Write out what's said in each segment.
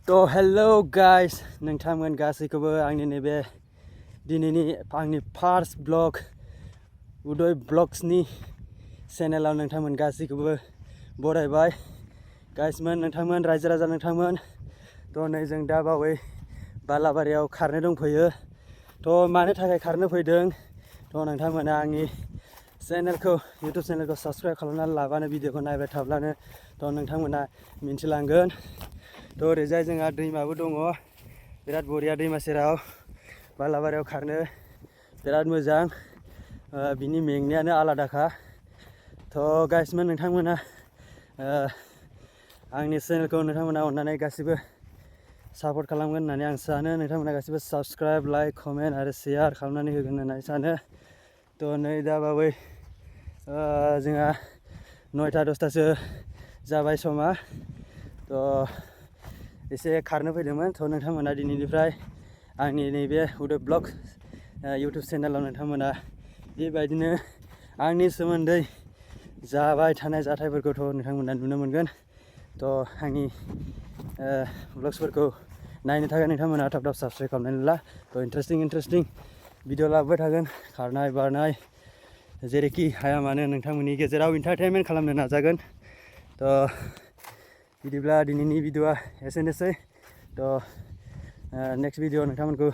तो hello guys नोंथांमोन गासैखौबो आंनि नैबे दिनैनि आंनि फार्स्ट ब्लग उदय ब्लग्सनि चेनेलाव नोंथांमोन गासैखौबो बरायबाय गाइसमोन नोंथांमोन रायजो राजा नोंथांमोन तो नै जों दा बावै बालाबारियाव खारनो दंफैयो तो मानो थाखाय खारनो फैदों तो नोंथांमोना आंनि चेनेलखौ यूट्यूब चेनेलखौ सब्सक्राइब खालामनानै लाबानो भिडिअखौ नायबाय थाब्लानो तो नोंथांमोना मिन्थिलांगोन तो ओरैजाय जोंहा दैमाबो दङ बिराद बरिया दैमा सेराव बालाबारियाव खारनो बिराद मोजां बिनि मेंनायानो आलादाखा तो गाइसमोन नोंथांमोना आंनि चेनेलखौ नोंथांमोना अननानै गासिबो सापर्ट खालामगोन होननानै आं सानो नोंथांमोना गासिबो साबस्क्राइब लाइक कमेन्ट आरो शेयार खालामनानै होगोन होननानै सानो तो नै दा बावै जोंहा 9टा 10टासो जाबाय समा तो एसे खारनो फैदोंमोन तो नोंथांमोना दिनैनिफ्राय आंनि नैबे उदय ब्लग यूट्यूब चेनेलाव नोंथांमोना बेबायदिनो आंनि सोमोन्दै जाबाय थानाय जाथायफोरखौथ' नोंथांमोना नुनो मोनगोन तो आंनि ब्लग्सफोरखौ नायनो थाखाय नोंथांमोना थाब थाब साबस्क्राइब खालामनानै ला तो इन्टारेस्टिं भिडिअ लाबोबाय थागोन खारनाय बारनाय जेरैखि हाया मानो नोंथांमोननि गेजेराव इन्टारटेनमेन्ट खालामनो नाजागोन तो बिदिब्ला दिनैनि भिडिअआ एसेनोसै तो नेक्स्ट भिडिअ नोंथांमोनखौ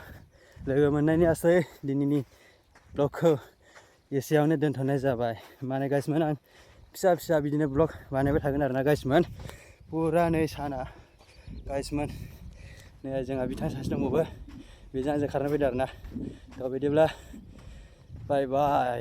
लोगो मोननायनि आसै दिनैनि ब्लगखौ एसेयावनो दोनथ'नाय जाबाय माने गाइसमोन आं फिसा बिदिनो ब्लग बानायबाय थागोन आरोना गाइसमोन पुरा नै साना गाइसमोन नै जोंहा बिथां सासे दंबावो बेजों आंजों खारनो फैदों आरोना तो बिदिब्ला बाय बाय।